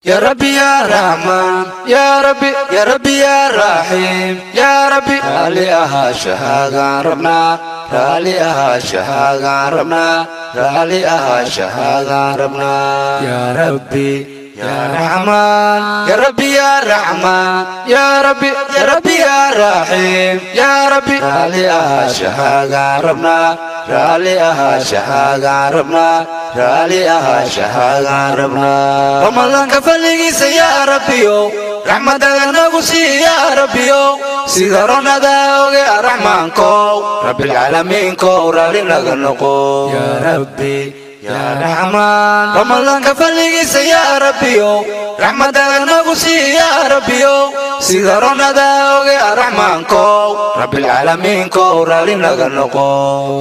يا ربي يا رحمن، يا ربي، يا ربي يا رحيم، يا ربي. Raalli ahaanshahaagaan rabnaa, raalli ahaanshahaagaan rabnaa, raalli ahaanshahaagaan rabnaa. يا ربي يا رحمن، يا ربي يا رحمن، يا ربي، يا ربي يا رحيم، يا ربي. Raalli ahaanshahaagaan rabnaa, raalli ahaanshahaagaan rabnaa, raalli ahaanshahaagaan rabnaa. Ramadaanka fadligiisa, yaa Rabbiyow, raxmadaada nagu sii, yaa Rabbiyow. Sida ronada oge Araxmaankow, Rabbilcaalamiinkow, raalli naga noqo. يا ربي يا رحمن. Ramadaanka fadligiisa, yaa Rabbiyow, raxmadaada nagu sii, yaa Rabbiyow. Sida ronada oge Araxmaankow, Rabbilcaalamiinkow, raalli naga noqo.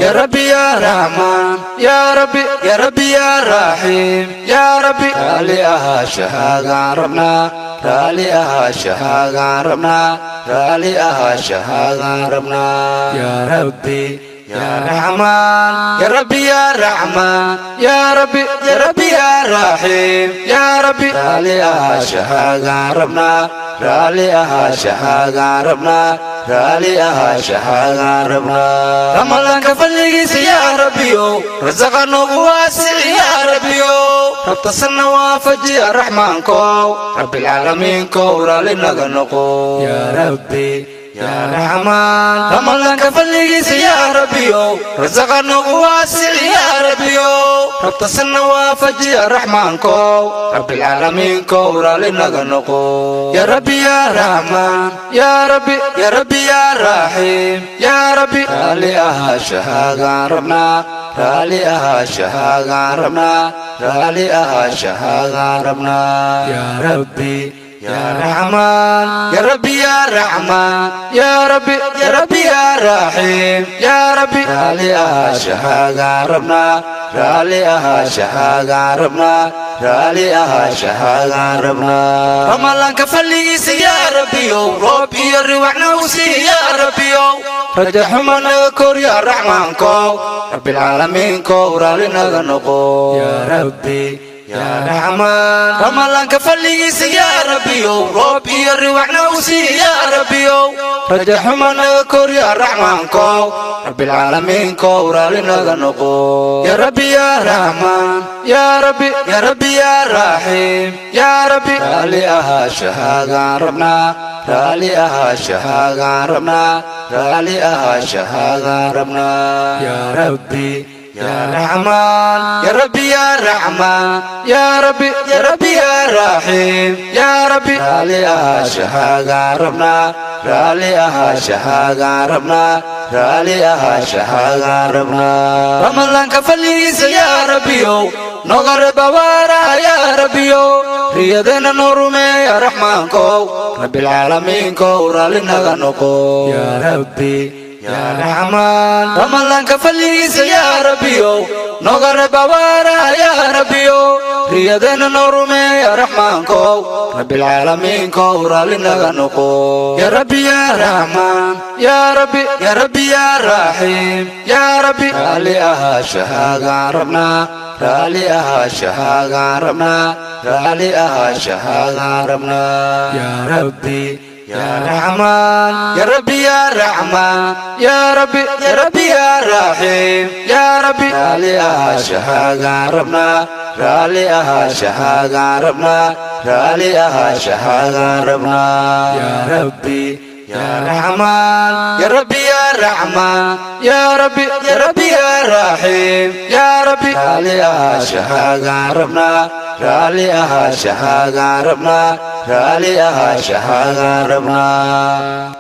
يا ربي يا رحمن، يا ربي، يا ربي يا رحيم، يا ربي. Raalli ahaanshahaagaan rabnaa, raalli ahaanshahaagaan rabnaa, raalli ahaanshahaagaan rabnaa. يا ربي يا رحمن، يا ربي يا رحمن، يا ربي، يا ربي يا رحيم، يا ربي. Raalli ahaanshahaagaan rabnaa, raalli ahaanshahaagaan rabnaa, raalli ahaanshahaagaan rabnaa. Ramadaanka fadligiisa, yaa Rabbiyow, rasaqa noogu waasic, yaa Rabbiyow. Rabtasanna waafaji, Araxmaankow, Rabbilcaalamiinkow, raalli naga noqo. يا ربي يا رحمن. Ramadaanka fadligiisa, yaa Rabbiyow, rasaqa noogu waasic, yaa Rabbiyow. Rabtasanna waafaji, Araxmaankow, Rabbilcaalamiinkow, raalli naga noqo. يا ربي يا رحمن، يا ربي، يا ربي يا رحيم، يا ربي. Raalli ahaanshahaagaan rabnaa, raalli ahaanshahaagaan rabnaa, raalli ahaanshahaagaan rabnaa. يا ربي يا رحمن، يا ربي يا رحمن، يا ربي، يا ربي يا رحيم، يا ربي. Raalli ahaanshahaagaan rabnaa, raalli ahaanshahaagaan rabnaa, raalli ahaanshahaagaan rabnaa. Ramadaanka fadligiisa, yaa Rabbiyow, roob iyo riwaxna u sii, yaa Rabbiyow. Raja xuma naga kor, yaa Raxmaankow, Rabbilcaalamiinkow, raalli naga noqo. يا ربي يا رحمن. Ramadaanka fadligiisa, yaa Rabbiyow, roob iyo riwaxna u sii, yaa Rabbiyow. Raja xuma naga kor, yaa Raxmaankow, Rabbilcaalamiinkow, raalli naga noqo. يا ربي يا رحمن، يا ربي، يا ربي يا رحيم، يا ربي. Raalli ahaanshahaagaan rabnaa, raalli ahaanshahaagaan rabnaa, raalli ahaanshahaagaan rabnaa. يا ربي يا رحمن، يا ربي يا رحمن، يا ربي، يا ربي يا رحيم، يا ربي. Raalli ahaanshahaagaan rabnaa, raalli ahaanshahaagaan rabnaa, raalli ahaanshahaagaan rabnaa. Ramadaanka fadligiisa, yaa Rabbiyow, noga reeb abaaraha, yaa Rabbiyow. Riyadeenna noo rumeeya, Raxmaankow, Rabbilcaalamiinkow, raalli naga noqo. يا ربي يا رحمن. Ramadaanka fadligiisa, yaa Rabbiyow, noga reeb abaaraha, yaa Rabbiyow. Riyadeenna noo rumeeya, Raxmaankow, Rabbilcaalamiinkow, raalli naga noqo. يا ربي يا رحمن، يا ربي، يا ربي يا رحيم، يا ربي. Raalli ahaanshahaagaan rabnaa, raalli ahaanshahaagaan rabnaa, raalli ahaanshahaagaan rabnaa. يا ربي يا رحمن، يا ربي يا رحمن، يا ربي، يا ربي يا رحيم، يا ربي. Raalli ahaanshahaagaan rabnaa, raalli ahaanshahaagaan rabnaa, raalli ahaanshahaagaan rabnaa. يا ربي يا رحمن، يا ربي يا رحمن، يا ربي، يا ربي يا رحيم، يا ربي. Raalli ahaanshahaagaan rabnaa, raalli ahaanshahaagaan rabnaa, raalli ahaanshahaagaan rabnaa.